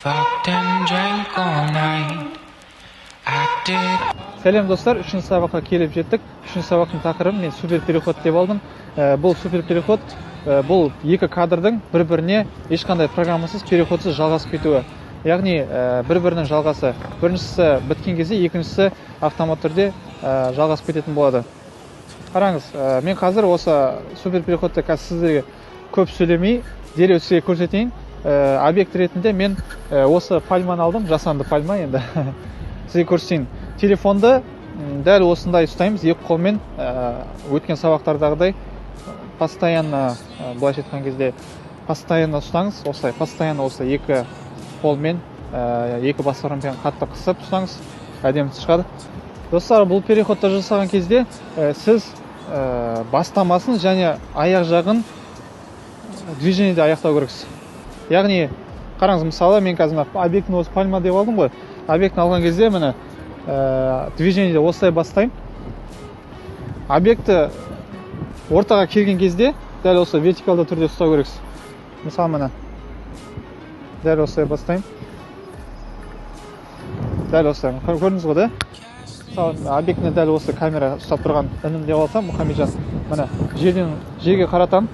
Fucked and drank all night. Acted Сәлем, достар! Үшінші сабаққа келіп жеттік. Үшінші сабақтың тақырыбын мен супер переход деп алдым. Бұл супер переход, бұл екі кадрдың бір біріне ешқандай программасыз, переходсыз жалғасып кетуі, яғни бір бірінің жалғасы. Біріншісі біткен кезде екіншісі автомат түрде жалғасып кететін болады. Қараңыз, мен қазір осы супер переходты қазір сіздерге көп сөйлемей, дереу сізге көрсетейін. Объект ретінде мен осы пальманы алдым, жасанды пальма. Енді сізге көрсетейін. Телефонды дәл осындай ұстаймыз екі қолмен, өткен сабақтардағыдай постоянно, былайша айтқан кезде, постоянно ұстаңыз осылай, постоянно осылай екі қолмен, екі бас бармақпен қатты қысып ұстаңыз, әдемі шығады. Достар, бұл переходты жасаған кезде сіз бастамасын және аяқ жағын движениеде аяқтау керексіз. Яғни қараңыз, мысалы, мен қазір мына объектіні осы пальма деп алдым ғой. Объектіні алған кезде, міне, движениеде осылай бастаймын. Объекті ортаға келген кезде дәл осы вертикалды түрде ұстау керексіз. Мысалы, міне, дәл осылай бастаймын, дәл осылай. Көрдіңіз ғой да? Мысалы, объектіні дәл осы камера ұстап тұрған інім деп алсам, Мұхамеджан, міне, жерден жерге қаратамын.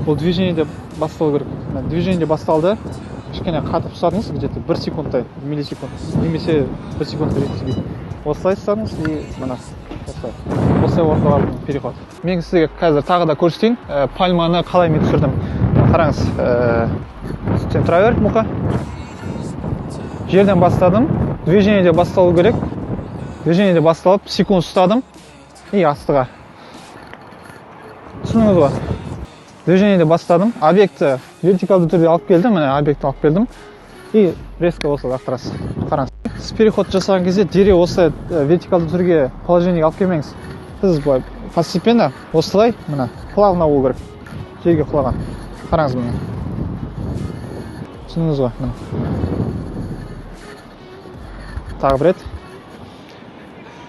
Бұл движениеде басталу керек. Міне, движениеде басталды. Кішкене қатып ұстадыңыз, где то бір секундтай, миллисекунд немесе бір секундқа жеткізбей осылай ұстадыңыз и міне, осылай орындалады переход. Мен сізге қазір тағы да көрсетейін, пальманы қалай мен түсірдім. Қараңыз, сен тұра бер, Мұқа. Жерден бастадым, движениеде басталу керек. Движениеде басталып, секунд ұстадым и астыға. Түсіндіңіз ғой? Движениеде бастадым, объектті вертикалды түрде алып келдім. Міне, объектті алып келдім и резко осылай лақтырасыз. Қараңыз, сіз переход жасаған кезде дереу осылай вертикалды түрге, положениеге алып келмеңіз. Сіз былай постепенно осылай, міне, плавно болу керек жерге құлаған. Қараңыз, міне, түсіндіңіз ғой? Міне, тағы бір рет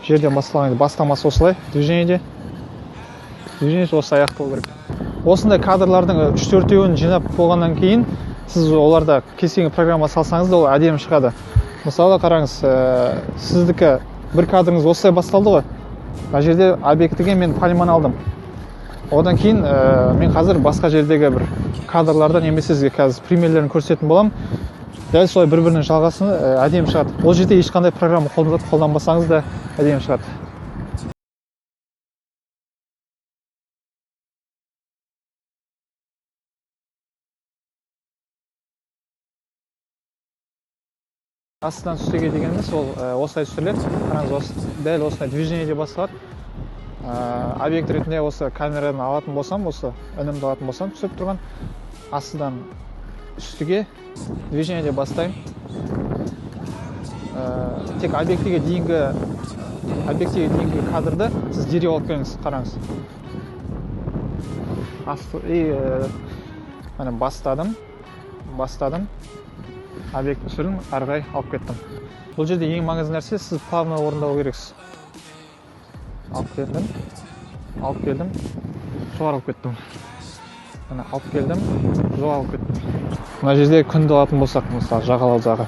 жерден басталған кезде бастамасы осылай, движениеде, движениесі осылай аяқталу керек. Осындай кадрлардың үш төртеуін жинап болғаннан кейін сіз оларда кез келген программа салсаңыз да, ол әдемі шығады. Мысалы, қараңыз, сіздікі бір кадрыңыз осылай басталды ғой. Мына жерде объектіге мен пальманы алдым. Одан кейін мен қазір басқа жердегі бір кадрларды немесе сізге қазір примерлерін көрсететін боламын. Дәл солай бір бірінің жалғасын, әдемі шығады. Ол жерде ешқандай программа қолданбасаңыз да, әдемі шығады. Астынан үстіге дегеніміз ол осылай түсіріледі. Қараңыз, осы дәл осындай движениеде басталады. Объект ретінде осы камераны алатын болсам, осы інімді алатын болсам, түсіріп тұрған, астынан үстіге движениеде бастаймын. Тек объектіге дейінгі кадрды сіз дереу алып келіңіз. Қараңыз, асты и міне, бастадым, объект түсірдім, ары қарай алып кеттім. Бұл жерде ең маңызды нәрсе, сіз плавно орындау керексіз. Алып келдім, алып келдім, жоғары алып кеттім. Міне, алып келдім, жоғары алып кеттім. Мына жерде күнді алатын болсақ, мысалы, жағалаудағы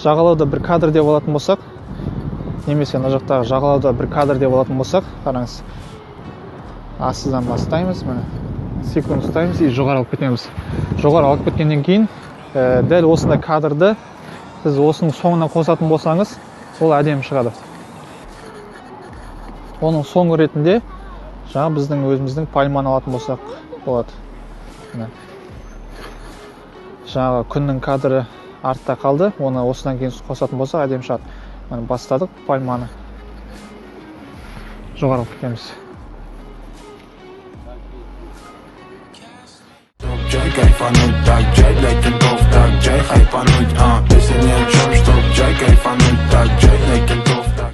жағалауды бір кадр деп алатын болсақ немесе мына жақтағы жағалауда бір кадр деп алатын болсақ, қараңыз, астынан бастаймыз, міне, секунд ұстаймыз и жоғары алып кетеміз. Жоғары алып кеткеннен кейін дәл осындай кадрды сіз осының соңына қосатын болсаңыз, ол әдемі шығады. Оның соңы ретінде жаңа біздің өзіміздің пальманы алатын болсақ болады. Міне, жаңағы күннің кадры артта қалды, оны осыдан кейін қосатын болсақ, әдемі шығады. Міне, бастадық пальманы, жоғары алып кетеміз. Жай кайфануть, так жай для кентов, так жай хайпануть, а. Песня ни о чем, чтоб жай кайфануть, так жай для кентов.